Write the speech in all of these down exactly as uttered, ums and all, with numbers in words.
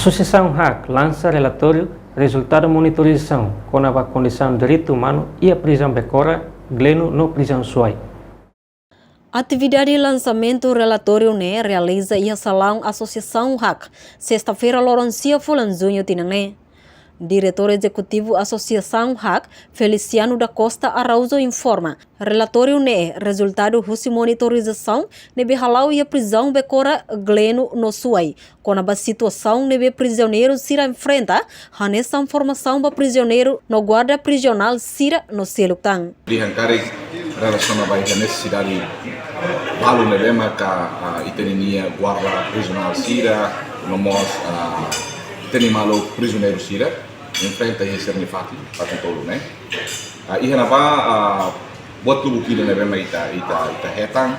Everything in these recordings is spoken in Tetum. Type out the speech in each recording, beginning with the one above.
Asosiasaun hak lansa relatóriu rezultadu monitorizasaun kona-ba kondisaun direitu umanu iha prizaun Becora, Gleno no prizaun Suai. Atividade lansamentu relatóriu ne'e realiza iha salaun Asosiasaun hak, sesta-feira loron sia fulan Juñu tinan ne'e. Diretór Ezekutivu Asosiasaun hak, Feliciano da Costa Araújo informa, relatóriu ne'e rezultadu husi monitorizasaun ne'ebé hala'o iha prizaun Becora, Gleno no Suai, kona-ba situasaun ne'ebé prizioneiru sira enfrenta, hanesan formasaun ba prizioneiru no guarda prizionál sira no seluk tan. Dehan karik relasiona ba iha nesesidade balu ne'ebé maka, ah, ita-nia guarda prizionál sira, no mós, ah, ita-nia maluk prizioneiru sira enfrenta iha sira-nia fatin, fatin tolu ne'e. Ah, iha ne'ebá, ah, buat lubuk ida ne'ebé mak ita, ita, ita hetan,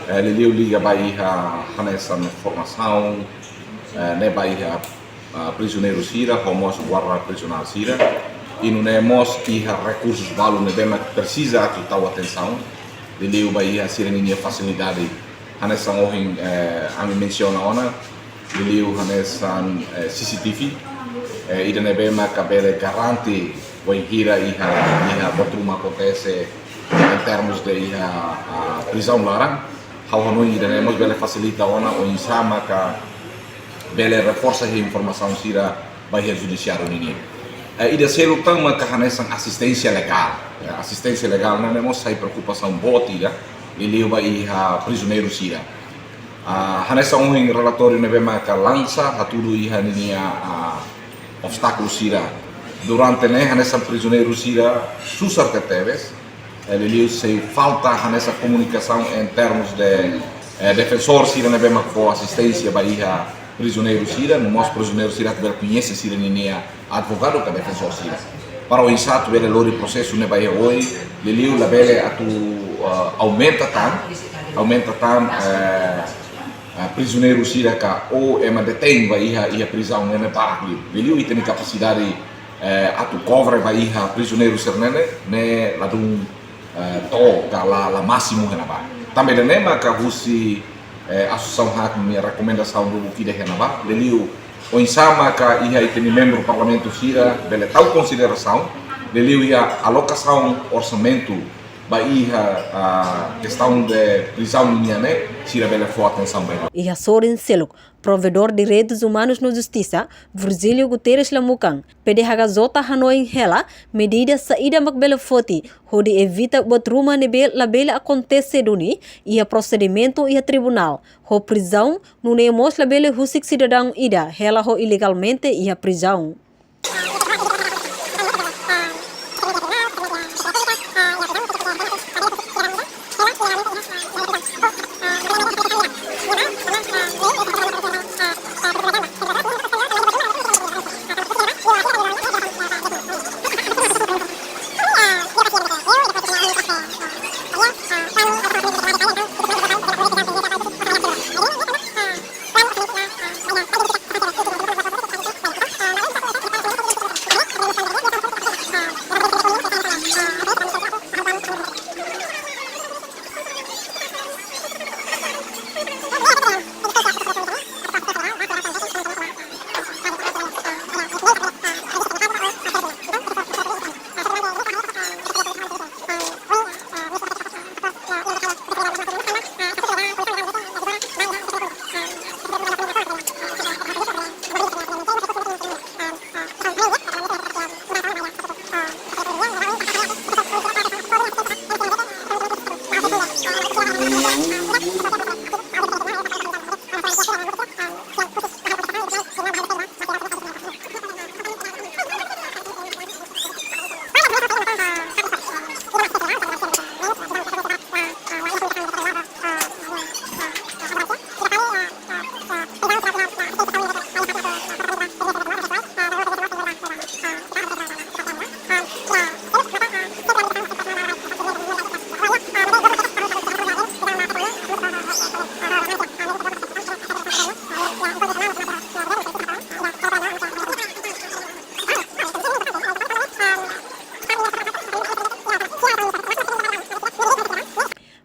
eh, liuliu liga ba iha hanesan formasaun, eh, ne'e ba iha, ah, prizioneiru sira, ho mós guarda prizionál sira. I nune'e mós iha rekursus balu ne'ebé mak presiza atu tau atensaun, liuliu ba iha sira-nia fasilidade. Hanesan ohin, eh, ami mensiona ona, liuliu hanesan, eh, C C T V, eh, ida ne'ebé maka bele garante bainhira iha, iha buat ruma akontese em termos de iha, ah, prizaun laran, ha'u hanoin ida ne'e mós bele fasilita ona oinsá maka bele reforsa iha informasaun sira ba iha judisiáriu ninian. Eh, ida seluk tan maka hanesan asisténsia legál. Eh, asisténsia legál ne'e mós sai preokupasaun boot ida, liuliu ba iha prizioneiru sira. Ah, hanesan ohin relatóriu ne'ebé maka lansa, hatudu iha ninia, ah, obstákulu sira. Durante ne'e hanesan prizioneiru sira susar tebetebes, eh, liuliu sei falta hanesan komunikasaun em termos de, eh, defensór sira ne'ebé mak fó asisténsia ba iha prizioneiru sira, no mós prizioneiru sira atu bele koñese sira-ninia advogadu ka defensór sira. Para oinsá atu bele lori prosesu ne'e ba iha oin, liuliu labele atu, ah, aumenta tan, aumenta tan, eh, ah, prizioneiru sira ka ou ema detein ba iha, iha prizaun ne'e barak liu. Liuliu ita-nia kapasidade, eh, atu kobre ba iha prizioneiru sira ne'e, ne'e ladún, eh, to'o ka la, la másimu iha ne'ebá. Tanba ida-ne'e maka husi, eh, Asosiasaun hak nia rekomendasaun lubuk ida iha ne'ebá, liuliu oinsá maka iha ita-nia membru parlamentu sira bele tau konsiderasaun, liuliu iha alokasaun orsamentu ba iha, ah, kestaun de prizaun nian ne'e, sira bele fó atensaun ba iha. Iha sorin seluk, Provedór Direitus Umanus no Justisa, Virgílio Guterres Lamukan, P D H K J hanoin hela medida saida mak bele foti hodi evita buat ruma ne'ebé labele akontese duni iha prosedimentu iha tribunál, ho prizaun, nune'e mós labele husik sidadaun ida hela ho ilegalmente iha prizaun.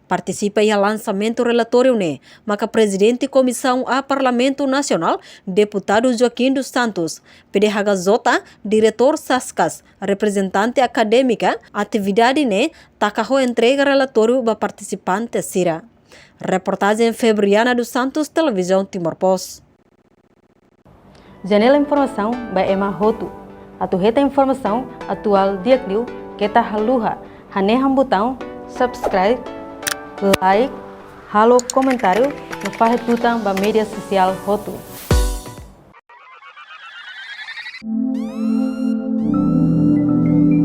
Partisipa iha lansamentu relatóriu ne'e maka Prezidente Komisaun A Parlamentu Nasionál, Deputadu Joaquim dos Santos, P D H K J, Diretór SASCAS, reprezentante akadémika. Atividade ne'e taka ho entrega relatóriu ba partisipante sira. Reportajen Febriana dos Santos, Televizaun Timor Post. Janela informasaun ba ema hotu. Atu hetan informasaun atuál di'ak liu, keta haluha hanehan butaun subscribe, like, halo komentáriu no fahe tutan ba média sosiál hotu.